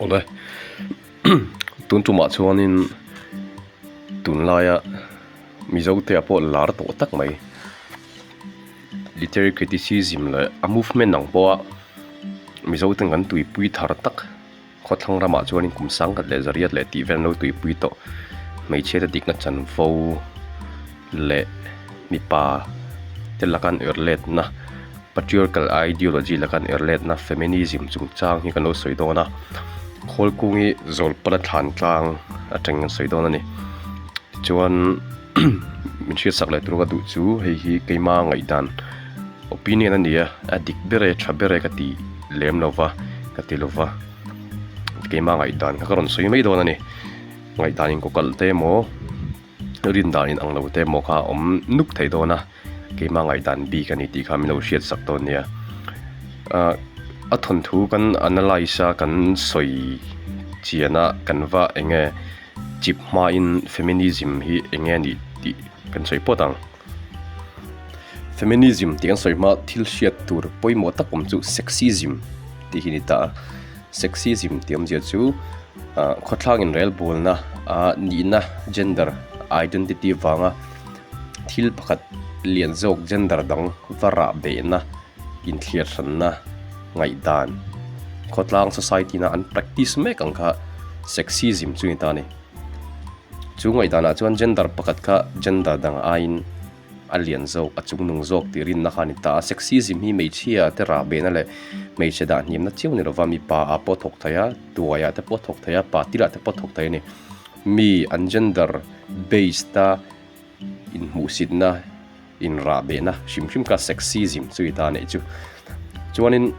Awle tun tumah chuanin tunlaia Mizo te ah pawh lar tawh tak mai literary criticism leh a movement ang pawha Mizo ten kan tuipui thar tak khawthlang ramah chuanin kum sangkhat leh zariat leh tih vel an lo tuipui tawh hmeichhia te dikna chanvo leh mipa te laka an er letna patriarchal ideology laka an er letna feminism chungchang hi kan lo sawi dawn a khawlkungi zawlpala thlan tlang atangin kan sawi dawn a ni tichuan min hriatsak leh tur ka duh chu hei hi keima ngaihdan opinion a ni a a dik ber e tha ber e ka ti lem lo va ka ti lo va keima ngaihdan kha ka rawn sawi mai dawn a ni ngaihdan in kawkalh te emaw. Rin dan in ang lo te maw kha a awm nuk thei dawn a, keimah ngaihdan bik a ni tih kha min lo hriat sak dawn nia. Ahh a thawnthu kan analyse a kan sawi chian a kan va eng nge chip hmain feminism hi eng nge a nih tih kan sawi phawt ang. Feminism tih kan sawi hma thil hriat tur pawimawh tak awm chu sexism tih hi a ni ta a, sexism tih awmzia chu ah khawthlang inrelbawlna ah nihna gender identity vanga thil pakhat lian zawk gender dang va rah behna inthliar hranna ngaihdan khawtlang society na an practice mek ang kha sexism chu a ni ta a ni. Chu ngaihdanah chuan gender pakhat kha gender dang aiin a lian zawk, a chungnung zawk tih rinna kha a ni ta a. Sexism hi hmeichhia te rah behna leh hmeichhe dah hniamna chiang ni lova mipa ah pawh thawk thei a, tuai ah te pawh thawk thei a, pa til ah te pawh thawk thei a ni. Mi an gender based a inhmuhsitna, inrah behna hrim hrim kha sexism chu i ta a neih chu. Chuanin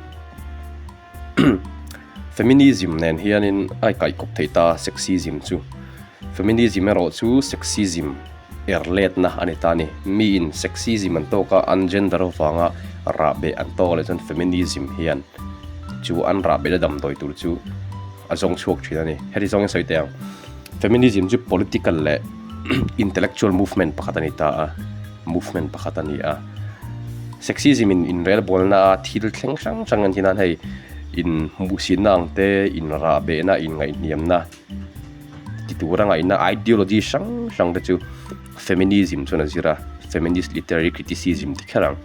Feminism nen hianin a kaihkawp theih ta sexism chu. Feminism erawh chu sexism er letna a ni ta a ni. Miin sexism an tawk a, an gender avanga rahbeh an tawk leh chuan feminism hian chu an rahbehna damdawi tur chu a zawng chhuak thin a ni. Heti zawngin sawi teh ang, feminism chu political leh intellectual movement pakhat a ni ta a. Movement pakhat a ni a, sexism in inrelbawlna a thil thleng hrang hrang an hian hei in hmuhsitna ang te, in rahbehna, in ngaihhniamna ti tura ngaihna ideology hrang hrang te chu feminism chuan a zir a, feminist literary criticism ti kher ang.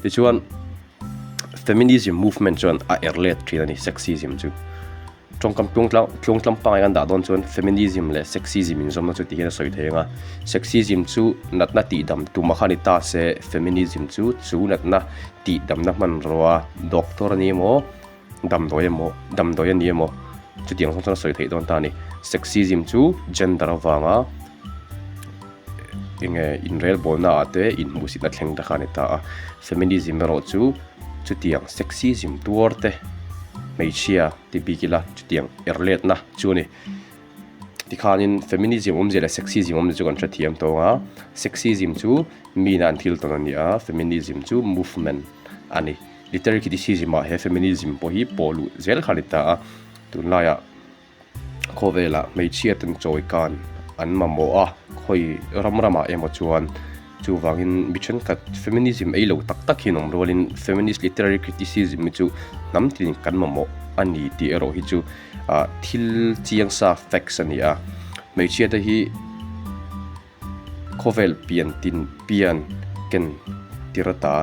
Tichuan feminism movement chuan a er let thin a ni sexism chu. Tawngkam tluangtlam pangai kan dah dawn chuan feminism leh sexism inzawmna chu tihian a sawi thei ang a, sexism chu natna tihdam tum a kha ni ta se, feminism chu chu natna tihdamna hmanrua doctor a ni emaw, damdawi emaw, damdawi a ni emaw chutiang zawng chuan a sawi theih dawn ta a ni. Sexism chu gender avanga eng nge inrelbawlna ah te inhmuhsitna thleng te kha a ni ta a, feminism erawh chu chutiang sexism tuar te hmeichhia ti bik ila chutiang er letna chu a ni. Tikhanin feminism awmzia leh sexism awmzia chu kan hrethiam tawh ang a, sexism chu mina an thil tawn a ni a, feminism chu movement a ni. Literary criticism ah he feminism pawh hi pawh luh zel kha a ni ta a, tunlaiah. Khawvelah hmeichhia ten chawi kan an mamawh a, khawi ram ramah emaw chuan chuvangin mi thenkhat feminism ei lo tak tak hian awm rualin feminist literary criticism hi chu hnam tin kan mamawh a ni tih erawh hi chu ah thil chiang sa facts a ni a, hmeichhia te hi. Khawvel pian tin pian ken tir ata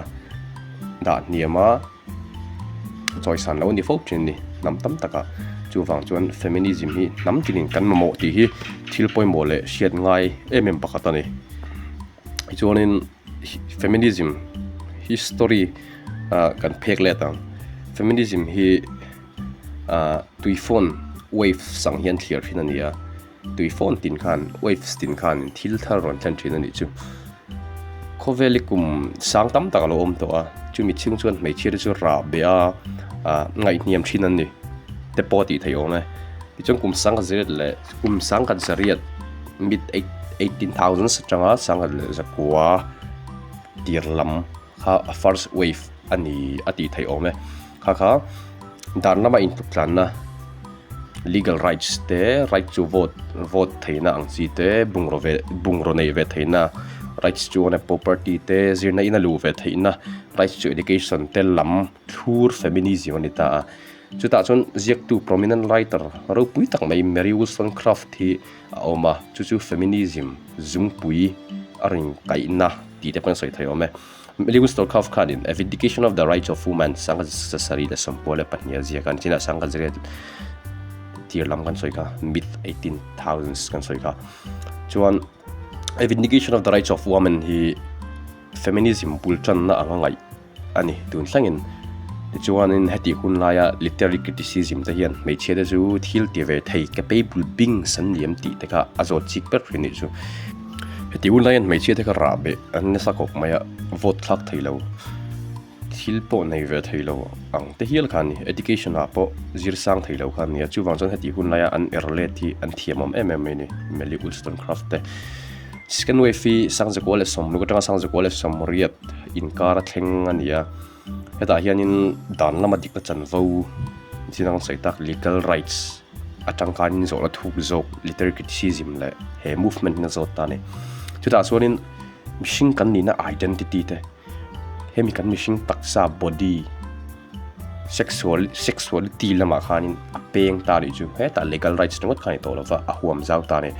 dah hniam a, chawisan lo a ni fo thin a ni hnam tam tak ah. Chuvang chuan feminism hi hnam tinin kan mamawh tih hi thil pawimawh leh hriat ngai em em pakhat a ni. Tichuanin feminism history ah kan phek let ang. Feminism hi ah tuifawn waves ang hian thliar thin a ni a. Tui fawn tin khan, waves tin khan thil thar rawn thlen thin a nih chu. Khawvel i kum sang tam tak a lo awm tawh a, chumi chhung chuan hmeichhia te chu rah beh a, ah ngaihhniam thin an ni te pawh a tih theih awm e. Tichuan kum sangkhat zariat leh kum sangkhat zariat mid 18,000 atanga sangkhat leh zakua tir lam kha a first wave a ni a tih theih awm e. Kha kha dan lama intluk tlanna legal rights te right to vote vote theihna ang chi te bungraw ve bungraw neih ve theihna rights to own a property te zirna ina luh ve theihna rights to education te lam thlur feminism a ni ta a. Chutah chuan ziaktu prominent writer ropui tak mai Mary Wollstonecraft hi a awm a, chu chu feminism zungpui a rawn kaihna tih te pawh an sawi thei awm e. Mary Wollstonecraft khanin A Vindication of the Rights of Woman 1792 a ziak a, nichinah sangkhat tir lam kan sawi kha mid 18,000s kan sawi kha. Chuan A Vindication of the Rights of Woman hi feminism bul tanna anga ngaih a ni tun thlengin. Tichuanin hetih hun laia literary criticism te hian hmeichhia te chu thil ti ve thei capable beings an ni em tih te kha a zawt chik ber thin a nih chu. Hetih hun laiin hmeichhia te kha rah beh an nasa kawp mai a, vote thlak thei lo. Thil pawh nei ve thei lo ang te hial kha a ni. Education ah pawh zir sang thei lo kha a ni a, chuvang chuan heti hun laia an er let hi an thiamawm em em mai a ni, Mary Wollstonecraft te. Second wave hi 1960 atanga 1980 inkar a thleng a ni a, hetah hianin dan lama dikna chanvo chin ang sawi tak legal rights atang khanin zawhna thuk zawk literary criticism leh he movement hian a zawt ta a ni. Chutah chuanin mihring kan nihna identity te. Hemi kan mihring taksa body sexual sexuality lamah khanin a peng ta anih chu hetah legal rights ringawt kha a ni tawh lova a huam zau ta a ni.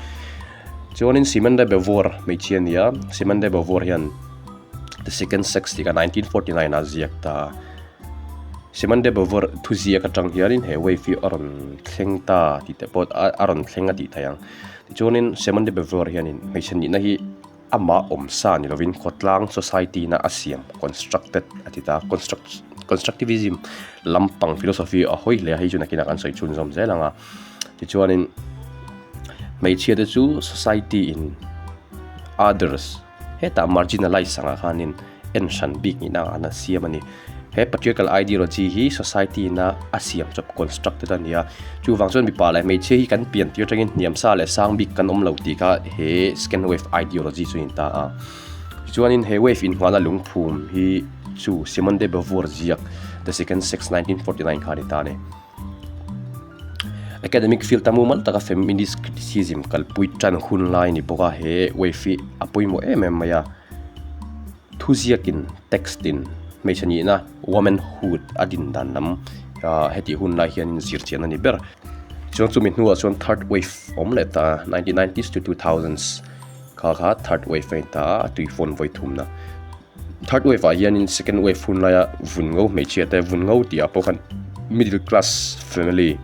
Chuanin Simone de Beauvoir hmeichhia a ni a, Simone de Beauvoir hian the second sex tih kha 1949 ah a ziak ta a. Simone de Beauvoir thu ziak atang hianin he wave hi a rawn thleng ta tih te pawh a rawn thleng a tih theih ang. Tichuanin Simone de Beauvoir hianin hmeichhe nihna hi Amah awmsa ni lovin khawtlang society na a siam, constructed, a ti ta. Construct constructivism lampang philosophy a hawi hle a, hei chu nakinah kan sawi chhunzawm zel ang a. Tichuanin hmeichhia te chu society in others hetah marginalize angah khanin en hran bik nihna ang an siam a ni. He patriarchal ideology hi society ina a siam chawp constructed a ni a, chuvang chuan mipa leh hmeichhia hi kan pian tir atangin hniam sa leh sang bik kan awm lo tih kha he second wave ideology chu a in ta a. Tichuanin he wave inngahna lungphum hi chu Simone de Beauvoir ziak The Second Sex 1949 kha a ni ta a ni. Academic field a mumal taka feminist criticism kalpui tan hun lai a ni bawk a, he wave hi a pawimawh em em mai a. Thuziakin, text-in, hmeichhe nihna, womanhood, a din dan lam hetih hun lai hianin zir chian a ni ber. Chuan chumi hnuah chuan third wave awm leh ta, 1990s to 2000s kha kha third wave a ni ta a, a tui fawn vawi thumna. Third wave ah hianin second wave hun laia vun ngo hmeichhia te, vun ngo tih ah pawh khan middle class family,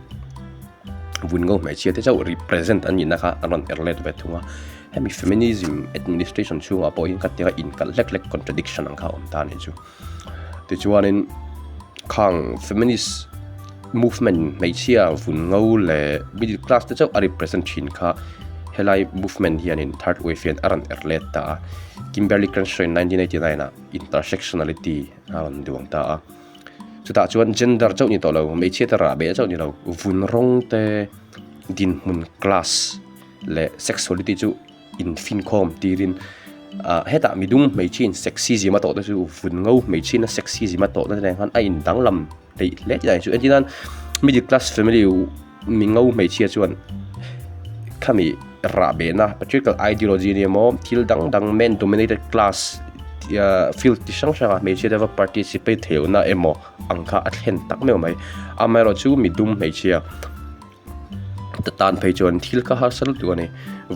vun ngo hmeichhia te chauh represent an nihna kha an rawn er let ve thung a. Hemi feminism administration chhungah pawh hian khatianga inkalh hlek hlek contradiction ang kha a awm ta a nih chu. Tichuanin khang feminist movement hmeichhia vun ngo leh middle class te chauh a represent thin kha helai movement hianin third wave hian a rawn er let ta a. Kimberly Crenshaw in 1989 ah intersectionality a rawn duang ta a. Chutah chuan gender chauh ni tawh lo hmeichhia te rah beh chauh ni lo vun rawng te dinhmun class leh sexuality chu infinkhawm tirin ah hetah midum hmeichhiain sexism a tawh te chu vun ngo hmeichhiain a sexism a tawh na te nen khan a indanglam theih hle tih dan chu entir nan middle class family mi ngo hmeichhia chuan khami rah behna patriarchal ideology ania maw thil dang dang men dominated class field chi hrang hrang ah hmeichhia te va participate theih lohna emaw ang kha a thlen tak meuh mai amaherawhchu midum hmeichhia. Ta tan phei chuan thil kha harsa lutuk a ni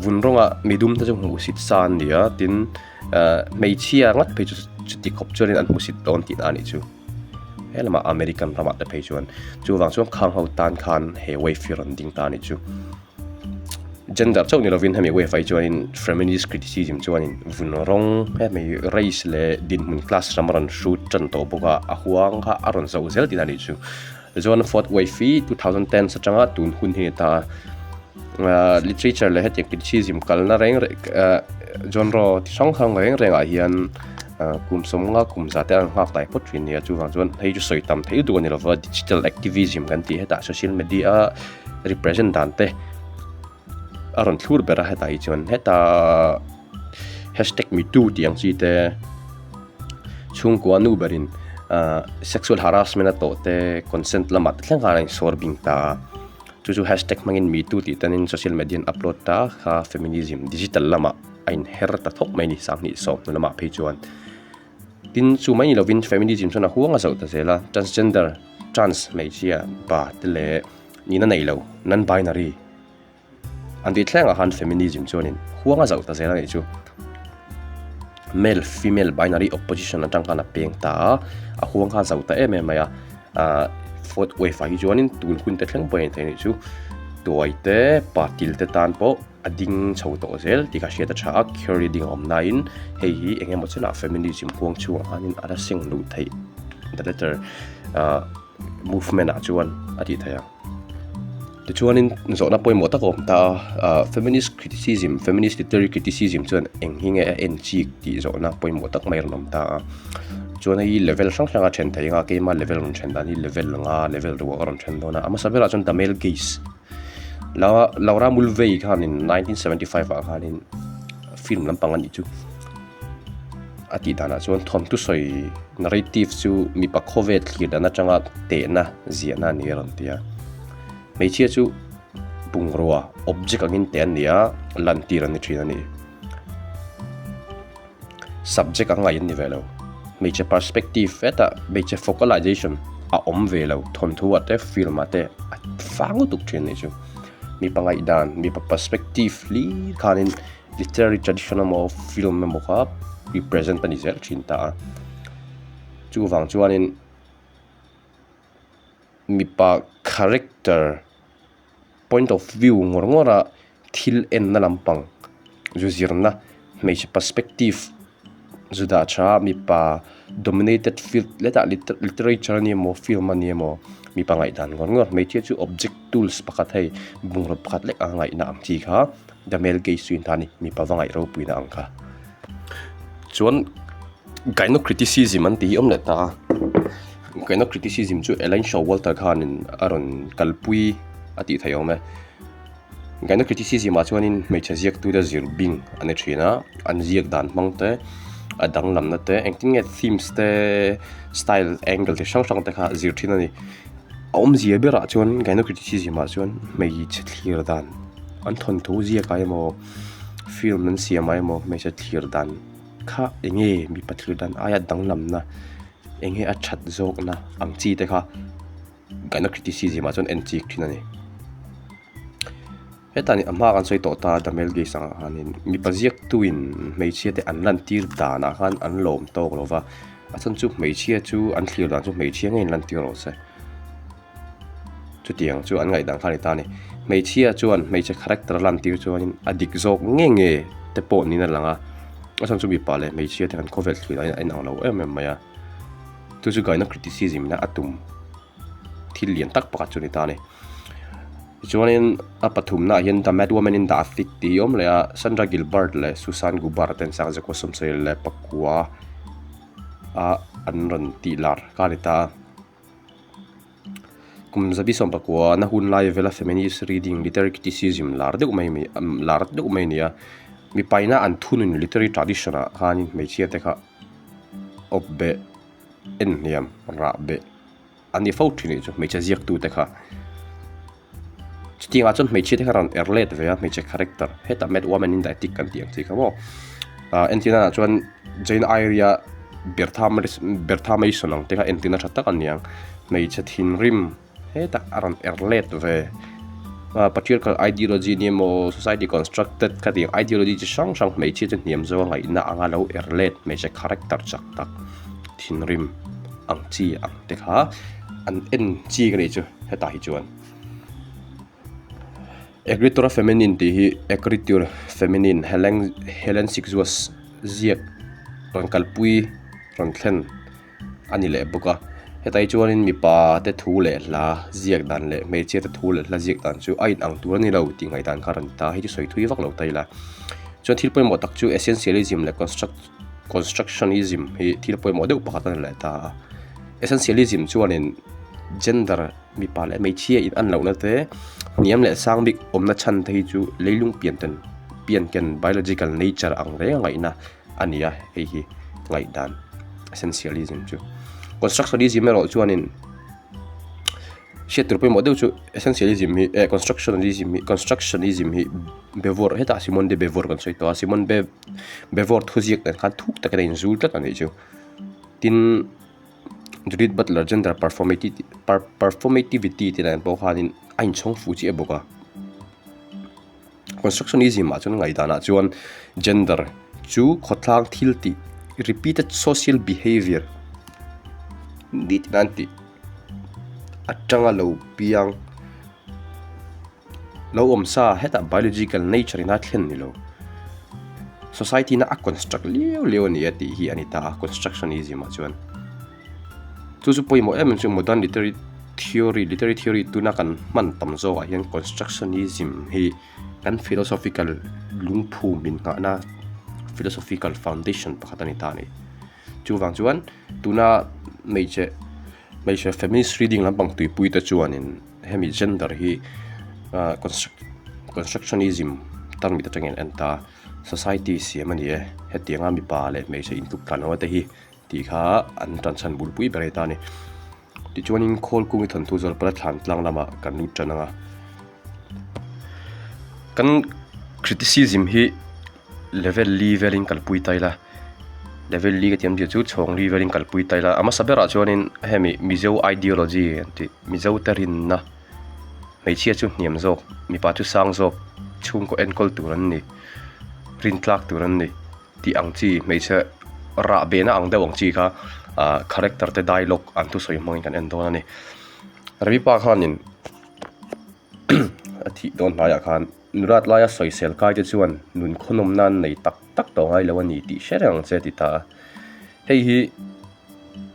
vun rawngah midum te chu hmuhsit sa an ni a tin ahh hmeichhia ngat phei chu chuti khawp chuanin an hmuhsit dawn tihna a nih chu helamah American ramah te phei chuan chuvang chuan khang ho tan khan he wave hi a rawn ding ta a nih chu gender chauh ni lovin hemi wave ah hi chuanin feminist criticism chuanin vun rawng hemi race leh dinhmun class ram a rawn hrut tan tawh bawk a a huang kha a rawn zo zel tihna a nih chu. Tichuan fourth wave hi 2010 atanga tun hun hi a ni ta a, ahh literature leh hetiang criticism kalna reng reng ahh genre chi hrang hrang reng reng ah hian ahh kum sawmnga kum za te an nghak hnai phawt thin a ni a chuvang chuan hei chu sawi tam theih duh a ni lova digital activism kan tih hetah social media represent dan te a rawn thlur ber a hetah hi chuan heta hashtag me too tih ang chi te chhungkua nu berin ahh sexual harassment a tawh te consent lamah te thleng khan a insawr bing ta a chu chu hashtag hmangin me too tih tanin social media an upload ta a kha feminism digital lamah a inher ta thawk mai a ni 2010 hnu lamah phei chuan tin chu mai ni lovin feminism chuan a huang a zoh ta zel a transgender. Trans hmeichhia pa te leh nihna nei lo, non-binary, an tih thlengah khan feminism chuanin huang a zauh ta zel a nih chu. Male female binary opposition atang khan a peng ta a, a huang kha a zauh ta em em mai a, ahh fourth wave ah hi chuanin tun hun te thleng pawh a inthei a nih chu. Tuai te pa til te tan pawh a ding chho tawh zel tih kha hriat a tha a, theory ding a awm laiin hei hi eng emaw chenah feminism huang chhungah khanin a la seng luh theih the letter ahh movement ah chuan a tih theih ang. Tichuanin zawhna pawimawh tak a awm ta a, ah feminist criticism, feminist literary criticism chuan eng hi nge a en chik tih zawhna pawimawh tak mai a rawn awm ta a. Chuan hei level hrang hrang a then thei anga keima level rawn then dan hi level anga level ruak a rawn then dawn a, a hmasa berah chuan the male gaze Laura Mulvey khanin 1975 ah khanin film lampang a nih chu. A tih danah chuan thawmtu sawi narrative chu mipa khawvel thlir dan atanga tehna ziahna a ni a rawn ti a. Hmeichhia chu bungrua object angin teh an ni a, lantir an ni thin a ni. Subject ang ngaih an ni ve lo. Hmeichhe perspective hetah hmeichhe focalization a awm ve lo thawnthu ah te film ah te a fang lutuk thin a nih chu. Mipa ngaihdan mipa perspective hlir khanin literary tradition emaw film emaw kha represent a ni zel thin ta a. Chuvang chuanin mipa character point of view ngawr ngawr a thil enna lampang zu zirna hmeichhe perspective zu dah tha a mipa dominated field hetah literature a ni emaw film a ni emaw mipa ngaihdan ngawr ngawr hmeichhia chu object tools pakhat hei bungraw pakhat lek a ngaihna ang chi kha the male gaze chu in ta a ni mipa va ngaih ropuina ang kha chuan gynocriticism an tih hi a awm leh ta a. Gynocriticism chu Elaine Showalter khanin a rawn kalpui a tih theih awm e. Gynocriticism ah chuanin hmeichhe ziaktute zir bing a ni thin a, an ziak dan hmang te, a danglamna te, engtin nge themes te, style angle ti hrang hrang te kha zir thin a ni. A awmzia berah chuan gynocriticism ah chuan hmeichhe thlir dan an thawnthu ziak ah emaw film an siam ah emaw hmeichhe thlir dan kha eng nge mipa thlir dan aia danglamna eng nge a that zawkna ang chi te kha ngaihna criticism ah chuan en chik thin a ni. Hetah ni a hma kan sawi tawh ta the male gaze angah khanin mipa ziaktuin hmeichhia te an lantir danah khan an lawm tawk lo va, a chhan chu hmeichhia chu an thlir dan chu hmeichhia ngeiin lantir rawh se. Chutiang chu an ngaihdan kha a ni ta a ni. Hmeichhia chuan hmeichhe character a lantir chuanin a dik zawk nge nge te pawh niin a lang a, a chhan chu mipa leh hmeichhia te kan khawvel thlir a inang lo em em mai a, chu chu gaina criticism ina a tum thil lian tak pakhat chu a ni ta a ni. Tichuanin a pathumna ah hian The Mad Woman in the Attic tih hi a awm leh a, Sandra Gilbert leh Susan Gubar ten Sangzekua sawmsawih leh pakua a an rawn tih lar kha a ni ta a. Kum zabi 19 na hun lai vela feminist reading literary criticism lar deuh mai mai lar deuh mai a ni a mipaina an thunun literary tradition ah khanin hmeichhia te kha awp beh en hniam rah beh an ni fo thin a nih chu hmeichhe ziaktu te kha. Chutiangah chuan hmeichhia te kha rawn er let ve a hmeichhe character hetah mad woman in the attic kan tih ang chi kha maw ah entirna ah chuan Jane Eyre a Bertha Bertha Mason ang te kha entirna tha tak a ni ang hmeichhe thinrim hetah a rawn er let ve ah patriarchal ideology ni emaw society constructed kha tih ang ideology chi hrang hrang hmeichhia chu hniam zawng a ngaihna anga lo er let hmeichhe character chak tak thinrim ang chi ang te kha an en chi ka nih chu hetah hi chuan. Agritura Feminine tih hi Agriture Feminine Helen Helen Sixuas ziak rawn kalpui rawn thlen a ni leh bawk a hetah hi chuanin mipa te thu leh hla ziak dan leh hmeichhia te thu leh hla ziak dan chu a inang tur a ni lo tih ngaihdan kha a rawn ta hei chu sawi thui vak lo ta ila chuan thil pawimawh tak chu essentialism leh construct constructionism hi thil pawimawh deuh pakhat a ni leh ta a essentialism chuanin gender Mipa leh hmeichhia in an lohna te, hniam leh sang bik awmna chhan te hi chu leilung pian ten pian ken biological nature ang reng a ngaihna a ni a, hei hi ngaihdan essentialism chu. Constructionism erawh chuanin hriat tur pawimawh deuh chu essentialism hi eh constructionism hi constructionism hi Beauvoir hetah Simone de Beauvoir kan sawi tawh a, Simone Be Beauvoir thuziak nen khan thuk takin a inzul tlat a nih chu. Tin. Judith Butler gender performativity tih dan pawh khanin a inchhawng fuh chiah bawk a. Constructionism ah chuan ngaihdanah chuan gender chu khawtlang thil tih repeated social behaviour ni tih nan tih atanga lo piang lo awm sa hetah biological nature in a thlen ni lo society in a construct liau liau a ni a tih hi a ni ta a constructionism ah chuan chu chu pawimawh em em chu modern literary theory literary theory tuna kan hman tam zawk ah hian constructionism hi kan philosophical lungphum inngahna philosophical foundation pakhat a ni ta a ni chuvang chuan tuna hmeichhe hmeichhe feminist reading lampang tuipui te chuanin hemi gender hi ah constructionism tarmit atangin an en ta society siam a ni e hetianga mipa leh hmeichhe intluk tlan ho te hi tih kha an tan chhan bulpui ber a ni ta a ni tichuanin khawl kung i thawnthu zawr pawh a thlan tlang lamah kan lut tan ang a kan criticism hi level li velin kalpui ta ila level li ka tih awmzia chu chhawng li velin kalpui ta ila a hmasa berah chuanin hemi mizo ideology an tih mizo te rinna hmeichhia chu hniam zawk mipa chu sang zawk chhungkaw enkawl tur an ni rintlak tur an ni. Tih ang chi hmeichhe rah behna ang deuh ang chi kha ah character te dialogue an thusawi hmangin kan en dawn a ni. Ravi pa khanin a thih dawn hnaiah khan nulat laia sawisel kai te chuan nun khawnawm nan nei tak tak tawh ngai lo a ni tih hre reng ang che a ti ta a. Hei hi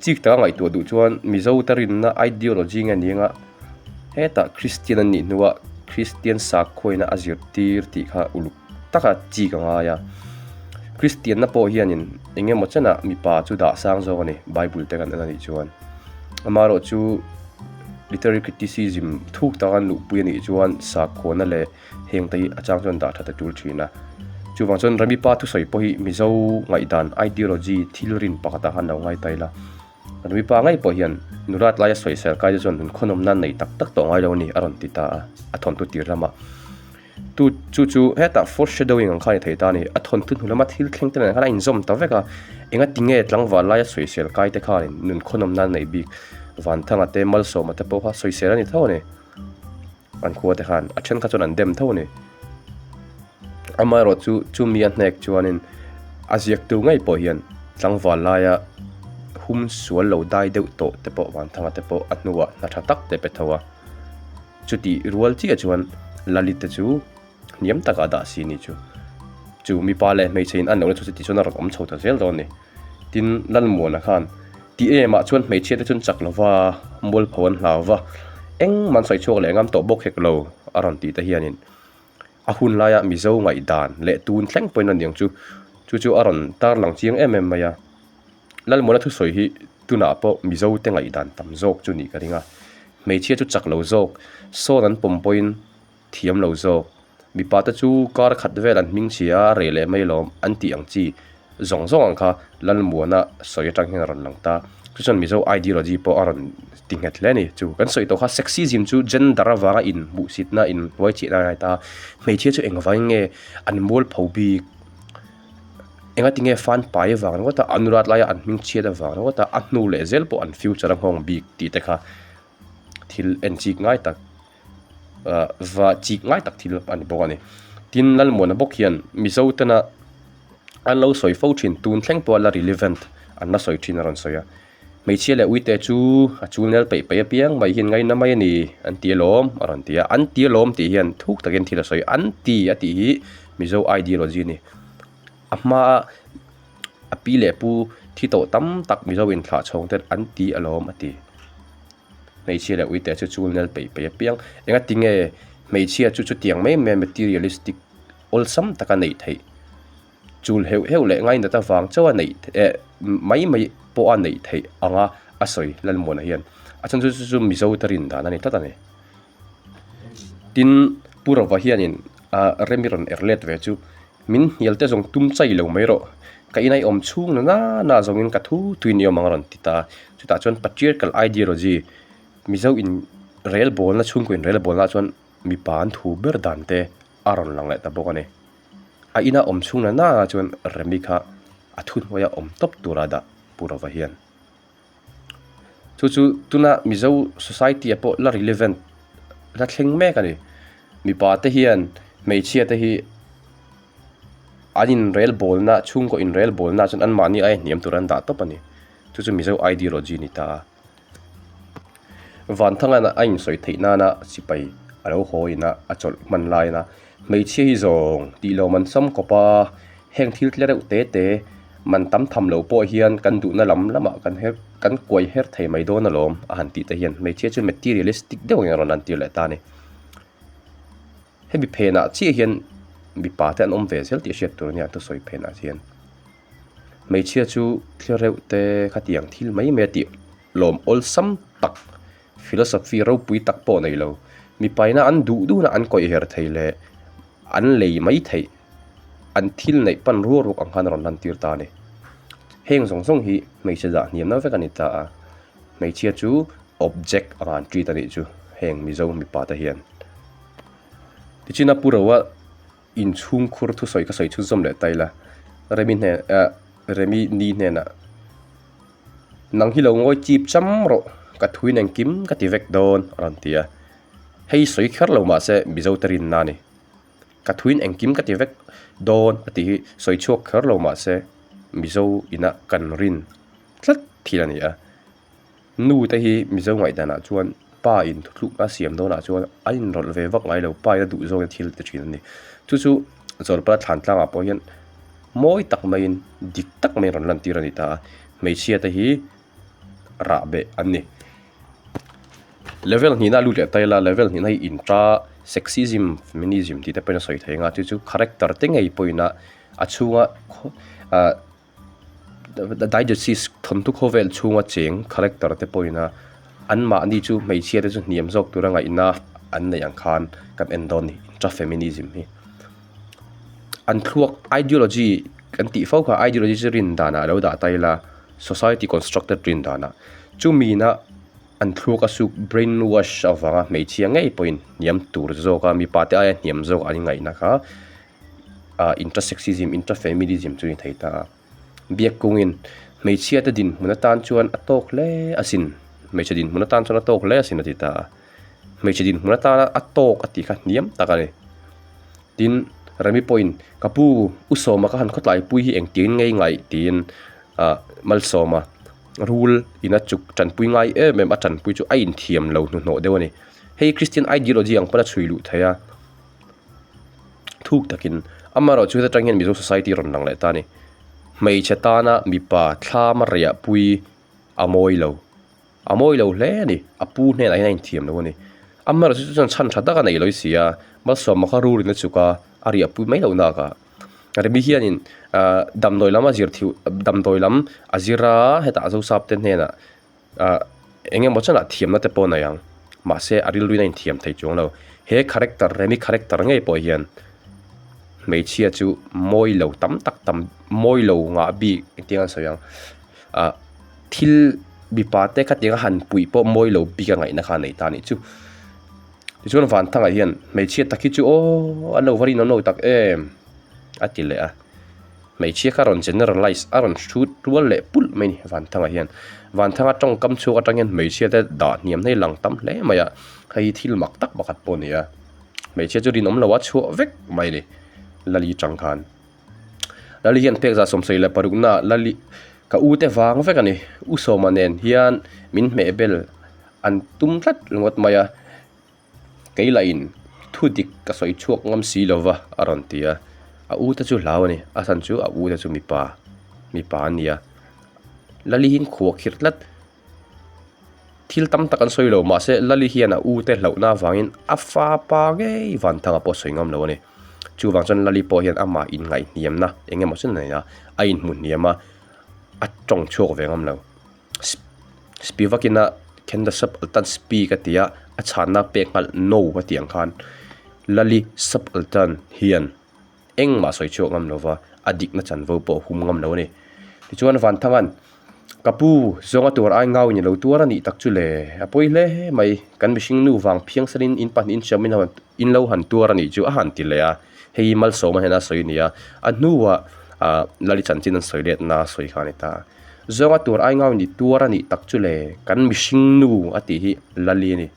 chik taka ngaihtuah duh chuan Mizo te rinna ideology nge ni anga hetah Christian an nih hnuah Christian sakhuaina a zirtir tih kha uluk taka chik a ngai a. Kristianna pawh hianin eng emaw chenah mipa chu dah sang zawk a ni, Bible te kan en a nih chuan. Amaherawhchu literary criticism thuk taka an luhpui a nih chuan sakhuana leh heng te hi a chang chuan dah that a tul thin a. Chuvang chuan Ramipa thusawi pawh hi Mizo ngaihdan ideology thil rin pakhatah khan lo ngai ta ila. Ramipa ngei pawh hian nulat laia sawisel kai te chuan nun khawnawmna nei tak tak tawh ngai lo a ni a rawn ti ta a, a thawnthu tir lamah. Tu chu chu hetah foreshadowing ang kha a ni thei ta a ni. A thawnthu hnu lama thil thleng te nen khan a inzawm ta vek a, engatinge tlangval laia sawisel kai te khanin nun khawnawmna an nei bik. Vanthanga te Malsawma te pawh kha sawisel a ni tho a ni. An khua te khan a then kha chuan an dem tho a ni. Amaherawh chu chumi a hnek chuanin a ziaktu ngei pawh hian tlangval laia hum sual lo dai deuh tawh te pawh Vanthanga te pawh a hnuah hna tha tak te pe tho a. Chutih rual chiah chuan Lalit te chu hniam takah a dah si ni chu. Chu mipa leh hmeichhe in an lohna chu chuti chuan a rawn awm chho ta zel dawn a ni. Tin, Lalmuana khan ti em ah chuan hmeichhia te chuan chak lova mualpho an hlau va, engmah an sawi chhuak leh ngam tawh bawk hek lo a rawn tih te hianin a hun laia Mizo ngaihdan leh tun thleng pawhin a niang chu chu chu a rawn tarlang chiang em em mai a. Lalmuana thusawi hi tunah pawh Mizo te ngaihdan tam zawk chu nih ka ring a, hmeichhia chu chak lo zawk, sawn an pawm pawhin thiam lo zawk, mipa te chu kar khat vel an hming chhia a reh leh mai lawm an tih ang chi zawng zawng ang kha Lalmuana sawi atang hian a rawn lang ta. Chu chuan Mizo ideology pawh a rawn ti nghet hle a ni. Chu kan sawi tawh kha sexism chu gender avanga inhmuhsitna inhnuaichhiahna a ni ta, hmeichhia chu engvangin nge an mualpho bik? Engati nge fan pai avang ringawt a, an rat laia an hming chhiat avang ringawt a, a hnu leh zel pawh an future a nghawng bik tih te kha thil en chik ngai tak ah va chik ngai tak thil a ni bawk a ni. Tin, Lalmuana bawk hian Mizo tena an lo sawi fo thin tun thleng pawha la relevant an la sawi thin a rawn sawi a. Hmeichhia leh uite chu a chul nel peih peih apiang mai hian ngaina mai a ni an ti alawm a rawn ti a, an ti alawm tih hian thuk takin thil a sawi an ti a tih hi Mizo ideology a ni. A hmaa a pi leh pu thi tawh tam tak Mizo inthlah chhawng ten an ti alawm a ti. Hmeichhia leh uite chu chul nel peih peih apiang engati nge hmeichhia chu chutiang mai mai materialistic awlsam taka neih theih. Chul heuh heuh leh ngainat avang chauh a neih eh mai mai pawh a neih theih anga a sawi Lalmuana hian a chhan chu chu chu Mizo te rin dan a ni tlat a ni. Tin, Pu Rova hianin ah rem i rawn er let ve chu min hnial te zawng tum chai lo mai rawh ka inai awm chhung na na na zawngin ka thu thuin i awm ang a rawn ti ta. Chutah chuan patriarchal ideology Mizo in rel bawlna chhungkaw in rel bawlna ah chuan mipa an thu ber dan te a rawn lang leh ta bawk a ni. A ina awm chhung na na chuan Remi kha a thuhnuaia awm tawp tura dah Pu Rova hian. Chu chu tuna Mizo society ah pawh la relevant la thleng mek a ni. Mipa te hian hmeichhia te hi an inrelbawlna chhungkaw inrelbawlna chuan anmahni aia hniam tur an dah tawp a ni. Chu chu Mizo ideology a ni ta a. Vanthangana a insawi theih nana sipai a lo haw ina a chawlh hman laina hmeichhia hi zawng tih lo man sam kawp a, heng thil tle reuh te te man tam tham lo pawh hian kan duhna lam lamah kan her kan kuai her thei mai dawn alawm a han tih te hian hmeichhia chu materialistic deuh ang a rawn lan tir leh ta a ni. Hemi phenah chiah hian mipa te an awm ve zel tih hriat tur a nia thusawi phenah hian. Hmeichhia chu thil reuh te khatiang thil mai mai a tih lawm awlsam tak philosophy ropui tak pawh nei lo. Mipaina an duh duhna an kawih her thei leh an lei mai theih an thil neih pan ruak ruak ang khan a rawn lan tir ta a ni. Heng zawng zawng hi hmeichhe dah hniamna vek a ni ta a, hmeichhia chu object anga an treat a nih chu heng Mizo mipa te hian. Tichuan a pu Roa inchhungkhur thusawi ka sawi chhunzawm leh ta ila, Remi hnen ah Remi ni hnenah nang hi lo ngawi chip cham rawh ka thuin engkim ka ti vek dawn a rawn ti a, hei sawi kher lo mahse Mizo te rinna a ni. Ka thuin engkim ka ti vek dawn a tih hi sawi chhuak kher lo mahse Mizo ina kan rin tlat thil a ni a. Nu te hi Mizo ngaihdanah chuan pa in thuthlukna a siam dawnah chuan a inrawlh ve vak ngai lo, pa in a duh zawngin thil ti thin a ni. Chu chu Zawlpala thlan tlangah pawh hian mawi tak maiin dik tak maiin rawn lantir a ni ta a, hmeichhia te hi rah beh an ni. Level hnihna a lut leh ta ila, level hnihna hi intra sexism, feminism tih te pawhin a sawi thei ang a, chu chu character te ngei pawhin a a chhunga ah Diocese thawnthu khawvel chhunga cheng character te pawhin a anmahni chu hmeichhia te chu hniam zawk tura ngaihna an neih ang khan kan en dawn a ni intra feminism hi. An thluak ideology kan tih fo kha ideology chu rin danah a lo dah ta ila society constructed rin danah chumi na an thluak a suk brain wash avanga hmeichhia ngei pawhin hniam tur zawka mipa te aia hniam zawk an ngaihna kha. ah intra-sexism intra-feminism chu a ni thei ta a biak kungin hmeichhia te dinhmun atan chuan a tawk hle asin hmeichhe dinhmun atan chuan a tawk hle asin a ti ta a hmeichhe dinhmun atana a tawk a tih kha hniam tak a ni tin Remi pawhin ka pu u sawma ka han khawtlai pui hi engtin ngei ngaih tiin ah malsawma rul ina chuk tanpui ngai em em a tanpui chu a inthiam lo hnuhnawh deuh a ni hei Christian ideology ang pawn a chhui luh theih a. Thuk takin amaherawhchu heta tang hian Mizo society rawn lang leh ta a ni. Hmeichhe tana mipa thlam a riahpui a mawi lo, a mawi lo hle a ni. A pu hnenah hian a inthiam lo a ni. Amaherawhchu chu chuan chhan tha tak a nei lo i si a, malsawmna kha rulin a chuk a, a riahpui mai loh nak a. Remi hianin ahh damdawi lam a zir thiu damdawi lam a zir a hetah Zosap te hnenah. ah eng emaw chanah thiamna te pawh a nei ang mahse a rilruin a inthiam thei chuang lo he character remi character ngei pawh hian hmeichhia chu mawi lo tam tak tam mawi lo ngah bik engtin an sawi ang ah thil mipa te khatiang a han puih pawh mawi lo bik a ngaihna kha a nei ta a nih chu tichuan Vanthanga hian hmeichhia tak hi chu aw an lo va rinawm lo tak em a ti leh a. Hmeichhia kha rawn generalize a rawn hrut rual leh pulh mai a ni Vanthanga hian. Vanthanga tawngkam chhuak atang hian hmeichhia te dah hniam hnai lang tam hle mai a, hei hi thil mak tak pakhat pawh a ni a. Hmeichhia chu rinawm lo a chhuah vek mai a ni Lali tang khan. Lali hian pek zah 76 na Lali ka u te vang vek a ni. U Sawma nen hian min hmeh bel an tum tlat ringawt mai a. Kei lahin thu dik ka sawi chhuak ngam si lo va a rawn ti a, a u te chu hlau a ni, a chhan chu a u te chu mipa, mipa an ni a, Lali hian khuah khirh tlat, thil tam tak an sawi lo mahse Lali hian a u te hlauhna avangin a fa pa ngei Vanthanga pawh a sawi ngam lo a ni, chuvang chuan Lali pawh hian amah inngaihhniamna eng emaw chu a nei a, a inhmu hniam a, a tawng chhuak ve ngam lo. Spivak-in a Can the subaltern speak a ti a, a chhanna pek nghal No a tih ang khan Lali subaltern hian engmah sawi chhuak ngam lova a dikna chanvo pawh a hum ngam lo a ni. Tichuan Vanthanga'n Ka pu, zawnga tuar ai ngau in i lo tuar a nih tak chu le, a pawi hle mai, kan mihring nu vang phiangsanin in pahnihin hriam in in lo han tuar a nih chu a han ti leh a, hei hi Malsawma hnena sawi a ni a, a hnuah Lali chanchin an sawi letna a sawi kha a ni ta. Zawnga tur ai ngau ni tuar a nih tak chu le, kan mihring nu a tih hi Lali a ni.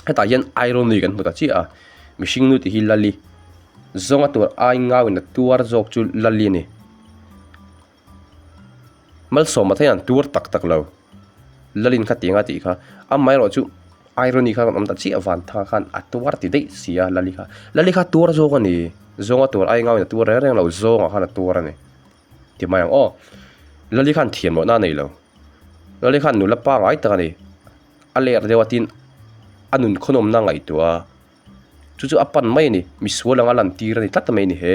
Hetah hian irony kan hmu ta chiah a, mihring nu tih hi Lali, zawnga tur ai ngauin a tuar zawk chu Lali a ni. Malsawma te hian an tuar tak tak lo, Lalin kha tiang a tih kha, amaherawhchu irony kha a rawn awm ta chiah Vanthanga khan a tuar ti daih si a Lali kha, Lali kha a tuar zawk a ni, zawnga tur ai ngauin a tuar reng reng lo, zawngah khan a tuar a ni ti mai ang aw. Lali khan thiam lohna a nei lo, Lali khan nula pangngai tak a ni, a ler deuh a tin a nun khawnawmna a ngaihtuah a, chu chu a pan mai a ni, misual anga lantir a ni tlat mai a ni he.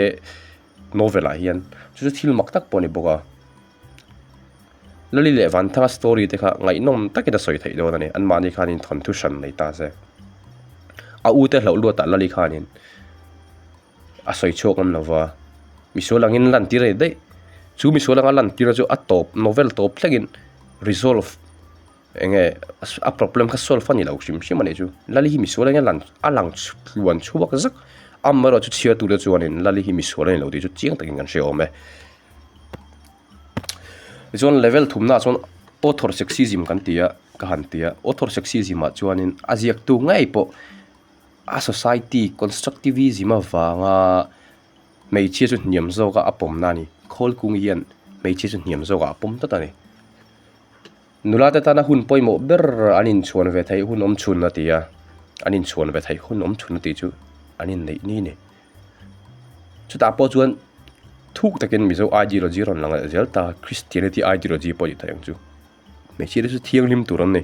Novel ah hian chu chu thil mak tak pawh a ni bawk a, Lali leh Vanthanga story te kha ngaihnawm takin a sawi theih dawn a ni, anmahni khanin thawnthu hran nei ta se. A u te hlauh luatah Lali khanin a sawi chhuak ngam lo va, misual angin lantir a ni daih, chu misual anga lantir chu a tawp novel tawp thlengin resolve. Enge a problem kha solve a ni lo hrim hrim a nih chu. Lali hi misual enge lan a lang tluan chhuak zak amaherawh chu chhiar tur te chuanin Lali hi misual a ni lo tih chu chiang takin kan hre awm e. Tichuan level thumnaah chuan author sexism kan ti a ka han ti a author sexism ah chuanin a ziaktu ngei pawh a society constructivism avanga hmeichhia chu hniam zawka a pawmna a ni. Khawlkung hian hmeichhia chu hniam zawkah a pawm tlat a ni. Nula te tana hun pawimawh ber an inchhuan ve theih hun awm chhun a ti a, an inchhuan ve theih hun awm chhun a tih chu an inneih ni a ni. Chutah pawh chuan thuk takin Mizo ideology rawn lang leh zel ta, Christianity ideology pawh a ni thei ang chu. Hmeichhia te chu thianghlim tur an ni.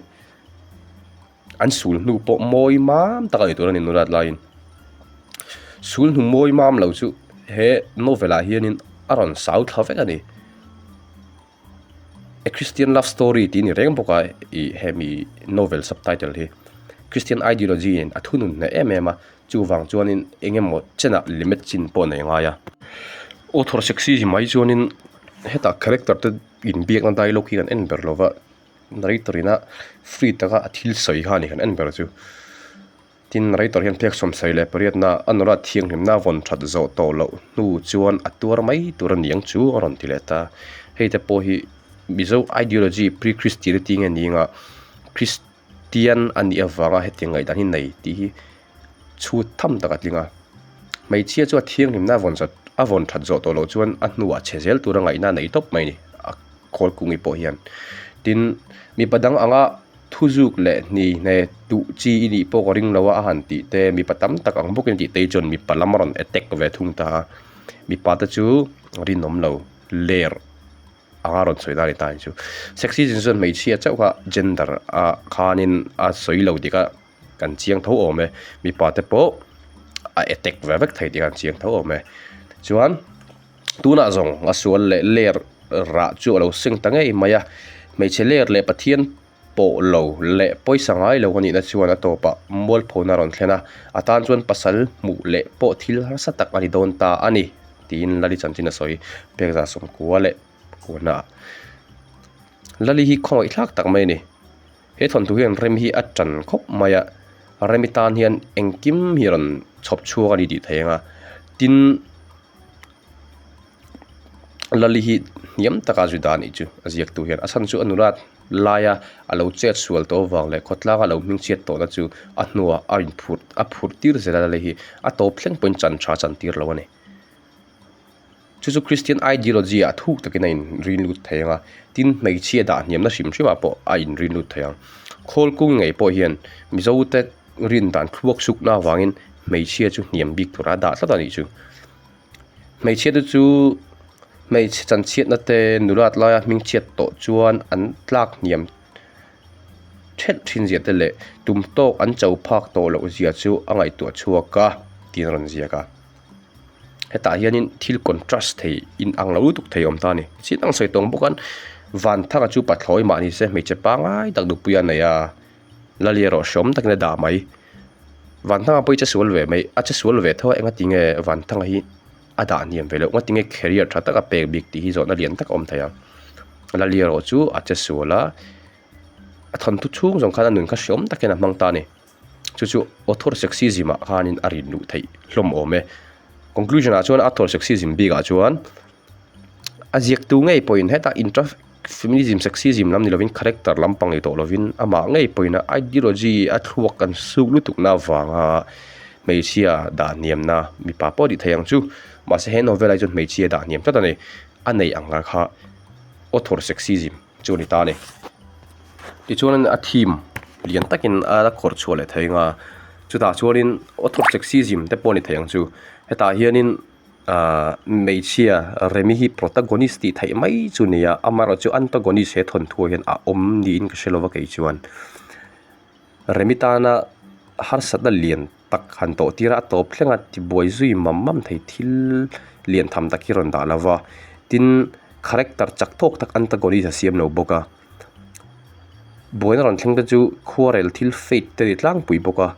An sul hnu pawh mawi mam tak a ni tur a ni nulat laiin. Sul hnu mawi mam lo chu he novel ah hianin a rawn sau thla vek a ni. A Christian Love Story tih a ni reng bawk a ih hemi novel subtitle hi Christian ideology in a thunun hneh em em a chuvang chuanin eng emaw chenah limit chin pawh a nei ngai a author sexism mai chuanin hetah character te inbiakna dialogue hi kan en ber lova narrator ina free taka a thil sawi kha a ni kan en ber chu. Tin, Narrator hian phek 78 na a nula thianghlimna vawn that zawh tawh loh hnu chuan a tuar mai tur a ni ang chu a rawn ti leh ta. Hei te pawh hi Mizo ideology pre-Christianity nge ni anga Christian a nih avanga hetiang ngaihdan hi nei tih hi chhut tham tak a tling a. Hmeichhia chu a thianghlimna vawn zat a vawn that zawh tawh loh chuan a hnuah chhe zel tura ngaihna a nei tawp mai a ni a Khawlkungi pawh hian. Tin, mipa dang anga. Thuzuk leh hni hne duh chi i nih pawh ka ring lo a, a han tih te, mipa tam tak ang bawkin tih te hi chuan mipa lam a rawn attack ve thung ta a, mipa te chu rinawm lo ler anga rawn sawi dan a ni ta ang chu. Sexism chuan hmeichhia chauh kha gender ah khanin a sawi lo tih kha kan chiang tho awm e, mipa te pawh a attack ve vek thei tih kha an chiang tho awm e. Chuan tunah zawng a sual leh ler rah chu a lo seng ta ngei mai a, hmeichhe ler leh Pathian pawh lo leh pawisa ngai lo a nihna chuan a tawpah mualphona a rawn thlen a, a tan chuan pasal hmuh leh pawh thil harsa tak a ni dawn ta a ni tiin Lali chanchin a sawi pek zah sawmkua leh kuahna ah. Lali hi khawngaih thlak tak mai a ni. He thawnthu hian rem hi a tan khawp mai a, remi tan hian engkim hi a rawn chhawp chhuak a ni tih theih ang a, tin Lali hi hniam taka zui dan nih chu a ziaktu hian a chhan chu a nulat laia a lo chet sual tawh avang leh khawtlanga lo hmingchhiat tawhna chu a hnuah a inphurh a phurh tir zel a Lali hi a tawp thleng pawhin chan tha chan tir lo a ni. Chu chu Christian ideology ah thuk takin a inrin lut thei ang a, tin hmeichhia dah hniamna hrim hrim ah pawh a inrin lut thei ang. Khawl kung ngei pawh hian Mizo te rin dan thluak sukna avangin hmeichhia chu hniam bik tura a dah tlat a nih chu. Hmeichhia te chu hmeichhe chanchhiatna te nulat laia hmingchhiat tawh chuan an tlak hniam thelh thin zia te leh tum tawk an cho phak tawh loh zia chu a ngaihtuah chhuak a tiin a rawn ziak a. Hetah hianin thil contrast thei in ang lo lutuk thei a awm ta a ni. Chin ang sawi tawng bawk a Vanthanga chu pathlawi mah ni se hmeichhe pangngai tak nupui a nei a, Lali erawh hreawm takin a dah mai. Vanthanga pawh hi che sual ve mai, a che sual ve tho a enga tinge Vanthanga hi a dah hniam ve loh, enga tinge career tha tak a pek bik tih hi zawhna lian tak a awm thei a. Lali erawh chu a che sual a, a thawnthu chhung zawng khan a nun kha hreawm takin a hmang ta a ni. Chu chu author sexism ah khanin a rin luh theih hlawm awm e. Conclusion ah chuan author sexism bikah chuan a ziaktu ngei pawhin hetah intra. Feminism, sexism lam ni lovin character lampang ni tawh lovin amah ngei pawhin a ideology a thluak kan suk lutukna avanga hmeichhia dah hniamna mipa pawh tih theih ang chu. Mahse he novel ah hi chuan hmeichhia dah hniam tlat a ni. A neih ang kha kha author sexism chu a ni ta a ni. Tichuanin a theme lian takin a la khawrh chhuah leh thei ang a, chutah chuanin author sexism te pawh a ni thei ang chu. Hetah hianin ahh hmeichhia Remi hi protagonist tih theih mai chu a ni a, amaherawhchu antagonist he thawnthu ah hian a awm niin ka hre lo va kei chuan. Remi tana harsatna lian tak han tawh tir a, a tawp thleng a tibuai zui mam mam thei thil lian tham tak hi rawn dah lo va, tin character chak tawk tak antagonist a siam lo bawk a, buaina rawn thleng te chu khuarel thil fate te a ni tlangpui bawk a,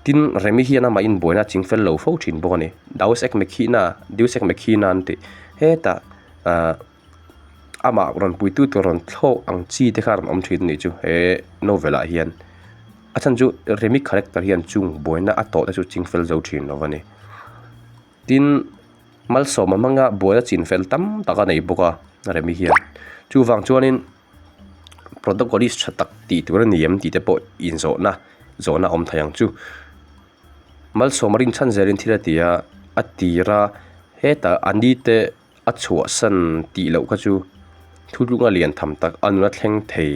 tin Remi hian amah inbuaina a ching fel lo fo thin bawk a ni, Daus Ek Mekhina Deus Ex Machina an tih hetah ahh. Amah rawn puitu tur rawn thlawk ang chi te kha a rawn awm thin a nih chu he novel ah hian a chhan chu Remi character hian chung buaina a tawh te chu ching fel zo thin lo a ni. Tin, Malsawma hmanga buaina chin fel tam tak a nei bawk a Remi hian chuvang chuanin protagonist tha tak tih tur a ni em tih te pawh inzawhna zawhna a awm thei ang chu. Malsawma rinchhan zelin thil a ti a, a tir a hetah a ni te. A chhuahsan tih loh kha chu thuthlunga lian tham tak a nuna thleng thei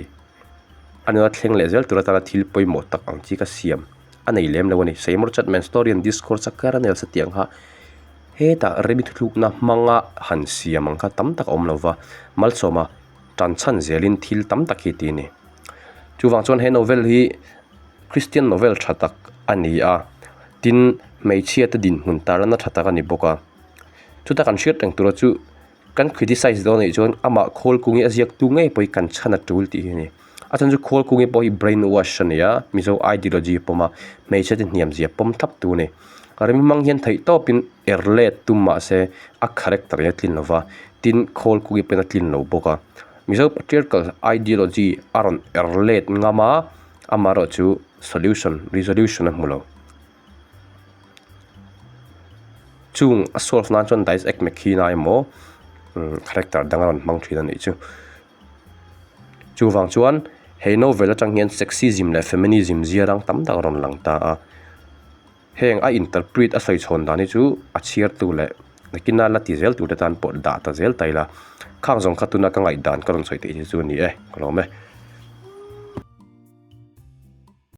a nuna thleng leh zel tur atana thil pawimawh tak ang chi ka siam a nei lem lo a ni. Seymour Chatman story and discourse a Colonel sa tih ang kha hetah Remi thuthlukna hmanga han siam ang kha tam tak a awm lo va, Malsawma tan chhan zelin thil tam tak hi ti a ni. Chuvang chuan he novel hi Christian novel tha tak a ni a, tin hmeichhia te dinhmun tarlana tha tak a ni bawk a. Chuta kan hriat reng tura chu kan criticize dawn anih chuan amah khawl kung hi a ziak tu ngei pawh hi kan chhan a tul tih hi a ni. A chhan chu khawl kung hi pawh hi brain wash a ni a, Mizo ideology a pawm a, hmeichhe te hniam zia pawm thlap tu a ni. Rem hmang hian theih tawpin er let tum mah se a character hi a tlin lo va, tin khawl kung hi pawhin a tlin lo bawk a. Mizo patriarchal ideology a rawn er let ngam a, amaherawhchu solution, resolution a hmu lo. Chung a solve nan chuan Dice Egg Machina emaw character dang a rawn hmang thin a nih chu. Chuvang chuan he novel atang hian sexism leh feminism zia rang tam tak a rawn lang ta a. Heng a interpret a sawi chhawn dan hi chu a chhiartu leh nakina la ti zel tur te tan pawh dah ta zel ta ila. Khang zawng kha tuna ka ngaihdan ka rawn sawi theih hi chu a ni e, ka lawm e.